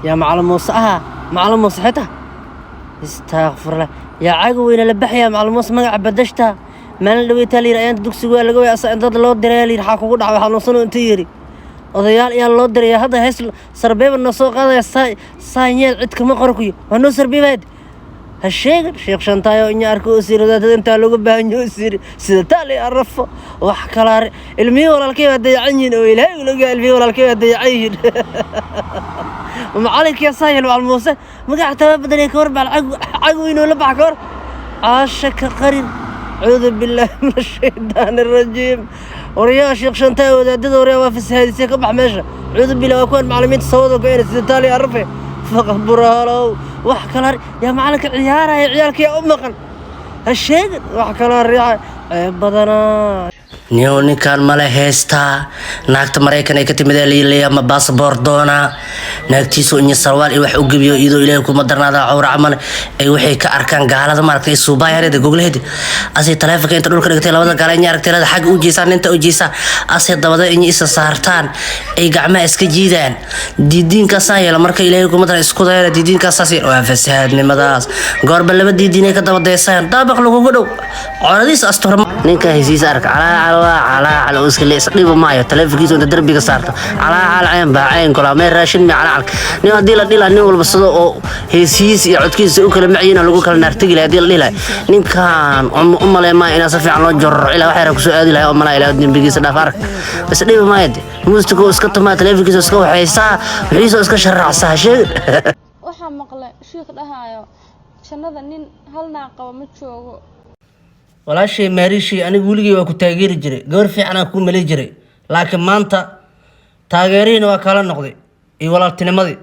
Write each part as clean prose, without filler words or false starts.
Yaa Macalin Muuse ahaa? Macalin Muuse xitaa, istaakfirlah, yaa caga weyne la baxaya. Macalin Muuse magaca badashta maalin dhaweytaa la yidhi, ayaanta dugsiga waa laga waya asa dad loo diray la yidhi. Xaa kugu dhacay? Xanuunsano inta yidhi odayaal ayaa loo diraya. Hadda hees sarbeeba noo soo qaadaya. Saanyeel cid kama qoro kuyo waa noo sarbeebaad. Ha sheegin Sheekh Shantaayo inya arko oo siri wadaadada intaa looga baahan yahay oo siri sida taali arafo. Wax kalaare, ilmihii walaalkay waa dayacan yihiin oo Ilaahay ula ogaa, ilmihii walaalkay waa dayacan yihiin. Macalinkii saayel, Macalin Muuse magaca taba badanay ka hor baa cag weyn oo la bax ka hor caasha ka qarin. Cuudu billaahi min ashaydaani arajiim. Waryaa Sheekh Shantaayo, wadaadada waryaa waa fasahaadisay, ka bax meesha. Cuudu billah, waa kuwan macalimiinta sawada go-een sida taali arafe faqad buraalow. Wax kala yaa macalinka ciyaaraya, ciyaalka yaa u maqan. Ha sheegin wax kaloo riixa, ceeb badanaa. Niyow, ninkan male heystaa naagta Maraykan ay ka timid ee liilaya ma baasaboor doonaa? Naagtiisu inya sarwaal iyo wax u gebiyo, iyadoo Ilaahay kuma darnaada cawra camal ay waxay ka arkaan gaalada maaragtay suubayareeda goglaheeda. Asay taleefonka inta dhulka dhigtay, labada gaala inya aragtay xagga u jeesaan, inta u jeesaan, asay dabada inya isa saartaan, ay gacmaha iska jiidaan. Diidiinkaasaa yeela. Marka Ilaahay kuma dara isku dayana diidiinkaasaas yeela. Waa fasahaadnimadaas. Goorba laba diidiinay ka daba deysayaan, daabaq lagugu dhow coradiis astura. Ninka hesiisa arka, calaacal waa calaacal oo iska lees dhiba maayo. Taleefonkiisa inta darbiga saarto, calaacal ceen baa ceen kula mee raashin mee calaacal. Nin haddii la dhila, nin walba sida oo heesihiisa iyo codkiisa u kala macyiina lagu kala naartegi lahay. Haddii la dhihi lahay ninkan u malay maayo inaa si fiican loo jororo ilaa wax yara kusoo aadi lahay oo malaa ilaa dembigiisa dhaaf. Arag, bas dhibi maayo de, muusikoo iska tumaa, taleefonkiisa iska waxaysaa, wixiisa iska sharacsaa. Sheegin. Waxaa maqlay shiikh dhahaayo jannada nin hal naag qaba ma joogo. Walaashay Maariishay, anigu weligay waa ku taageeri jiray, gabar fiicanaa kuu malay jiray, laakiin maanta taageerihiina waa kala noqday iyo walaaltinimadii.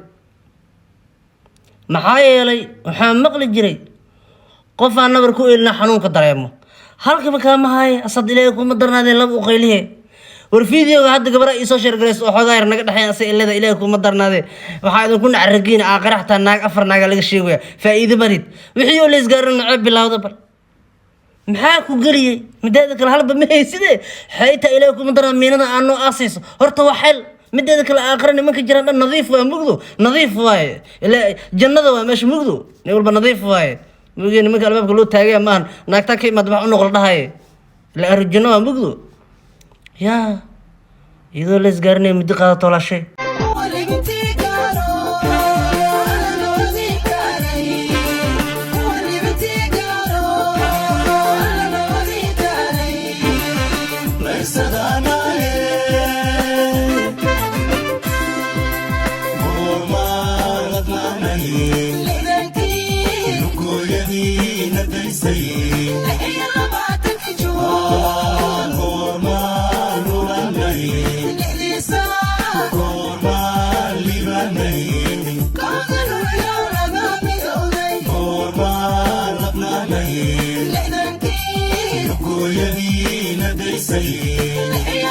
Maxaa yeelay, waxaan maqli jiray qof aan nabar ku eelina xanuunka dareemo. Halkaba kaama haaye asad, Ilaahay kuma darnaadeen laba u qaylihe. War videoga hadda gabara iisoo sheergarayso oo xoogaa yar naga dhexeyn asa ilada, Ilaahay kuma darnaadee. Waxaa idinku nacragiina aaqira xataa naag afar naaga laga sheegaya faa'iido marid wixii oo la isgaarin nacab bilowda. Bal maxaa ku geliyey? Mideeda kale halba ma hayside, xayta Ilaahay kuma darnaa miinada aan noo aasayso. Horta waa xel. Mideeda kale aakhira nimanka jiraan dhan nadiif waa, mugdo nadiif waaye. Ilaa jannada waa meesha mugdo, nin walba nadiif waaye. Mugdo nimanka albaabka loo taagaya maahan, naagtaa ka imaad wax u noqol dhahaye. Ilaa ahlu janno waa mugdo yaa iyadoo la isgaarinaya muddo qaadato walaashay. Say.